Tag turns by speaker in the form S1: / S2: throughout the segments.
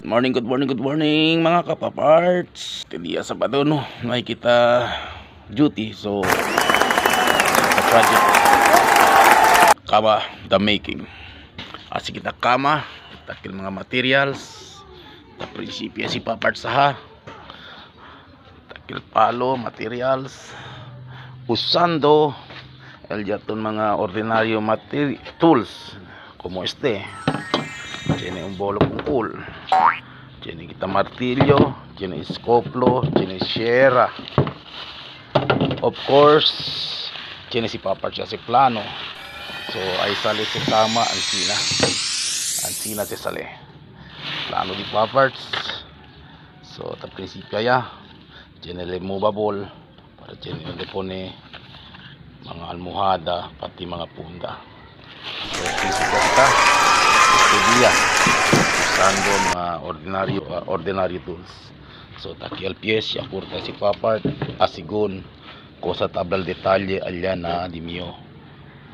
S1: Morning, good morning, good morning mga kapaparts. Dia Sabado no, may kita duty so the project kama the making. Asi kita kama, takil mga materials, ta prinsipyo si paparts ha. Takil palo, materials, usando el yaton mga ordinaryo tools como este. Tiene un bolo pungkul. Tiene kita martilyo, tiene escoplo, tiene sierra. Of course, tiene si Papa siya si plano. So ay sale si kama ansina. Ansina si sale. Plano di paparts. So ta prinsipyo ya. Tiene removable para tiene le pone mga almohada pati mga punda. So prinsipyo kita. Este día usando mga ordinaryo tools. So taki al pies ya kurta si papart asigon cosa tabla al detalle allá na di mio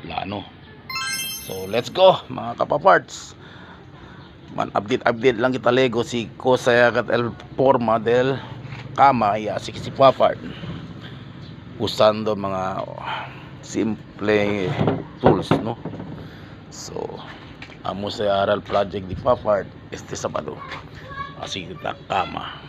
S1: plano. So let's go mga kapaparts. Man update update lang kita Lego si cosa kat el forma del kama ya si si papart usando mga simple tools no. So amo sa aral project di Papart este Sabado. Así kita kama.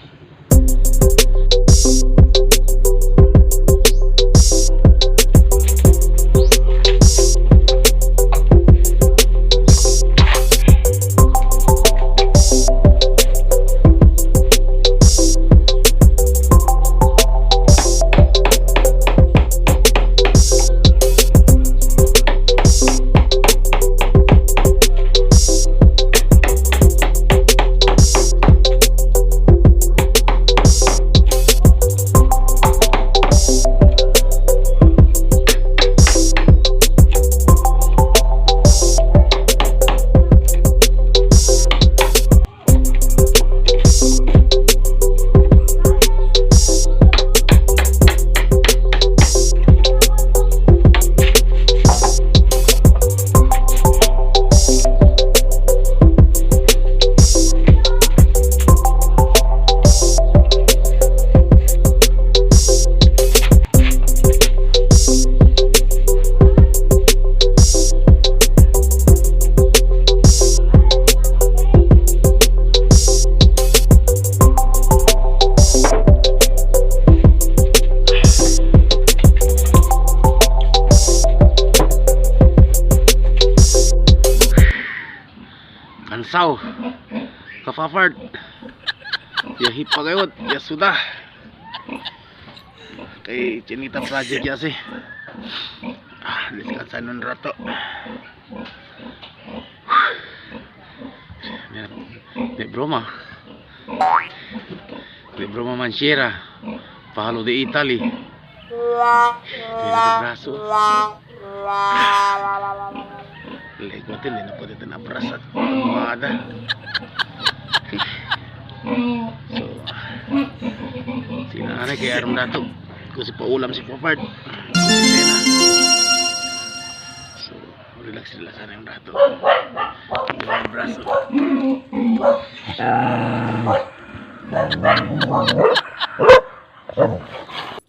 S1: Kansaw kapapart ya hipa kayo ya sudah kay chinita project ya si descansa un rato. De broma de broma manchera palo de Italy tiene brazo Lego hindi na pwede ito nabrasa at almohada. So, sinanay kay Arom Dato. Kung si paulam si Popart. So, relax relax sana yung dato. Yung braso.